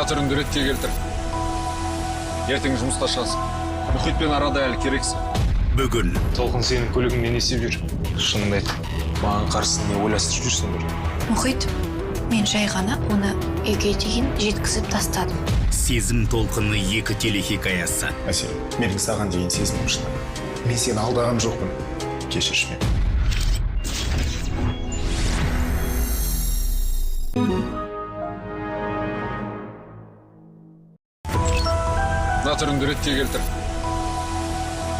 Мына түріңді ретке келтір. Ертең жұмысқа шығасың. Мұхитпен арада әлі керексің. Бүгін. Толқын, сенің көлігіңмен не істеп жүр? Шынымды айт, маған қарсы не ойластырып жүрсіңдер? Мұхит, мен жай ғана оны үйге дейін жеткізіп тастадым. Сезім толқыны 2 телехикаясы. Әсел, менің саған деген сезімім шынайы. Мен сені алдаған жоқпын. Кешірші мені. Мына түріңді ретке келтір.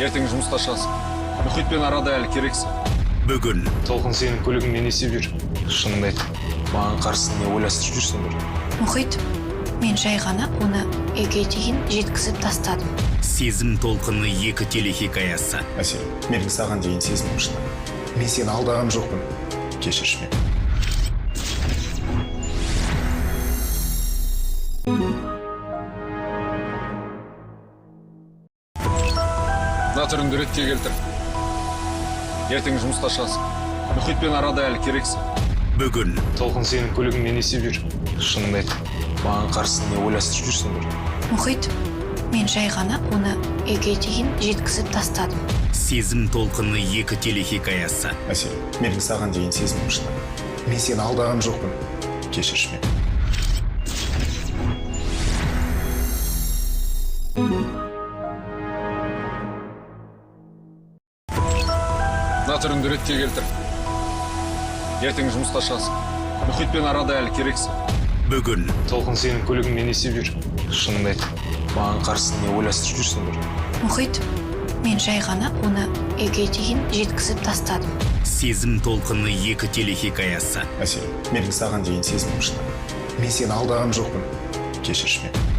Ертең жұмысқа шығасың. Мұхитпен арада әлі керексің. Бүгін. Толқын, сенің көлігіңмен не істеп жүр? Шынымды айт, маған қарсы не ойластырып жүрсіңдер? Мұхит, мен жай ғана оны үйге дейін жеткізіп тастадым. Сезім толқыны 2 телехикаясы. Әсел, менің саған деген сезімім шынайы. Мен сені алдаған жоқпын. Кешірші мені. Мына түріңді ретке келтір. Ертең жұмысқа шығасың. Мұхитпен арада әлі керексің. Бүгін. Толқын, сенің көлігіңмен не істеп жүр? Шынымды айт, маған қарсы не ойластырып жүрсіңдер? Мұхит, мен жай ғана оны үйге дейін жеткізіп тастадым. Сезім толқыны 2 телехикаясы. Әсел, менің саған деген сезімім шынайы. Мен сені алдаған жоқпын. Кешірші мені. Мына түріңді ретке келтір. Ертең жұмысқа шығасың. Мұхитпен арада әлі керексің. Бүгін. Толқын, сенің көлігіңмен не істеп жүр? Шынымды айт, маған қарсы не ойластырып жүрсіңдер? Мұхит, мен жай ғана оны үйге дейін жеткізіп тастадым. Сезім толқыны 2 телехикаясы. Әсел, менің саған деген сезімім шынайы. Мен сені алдаған жоқпын. Кешірші мені.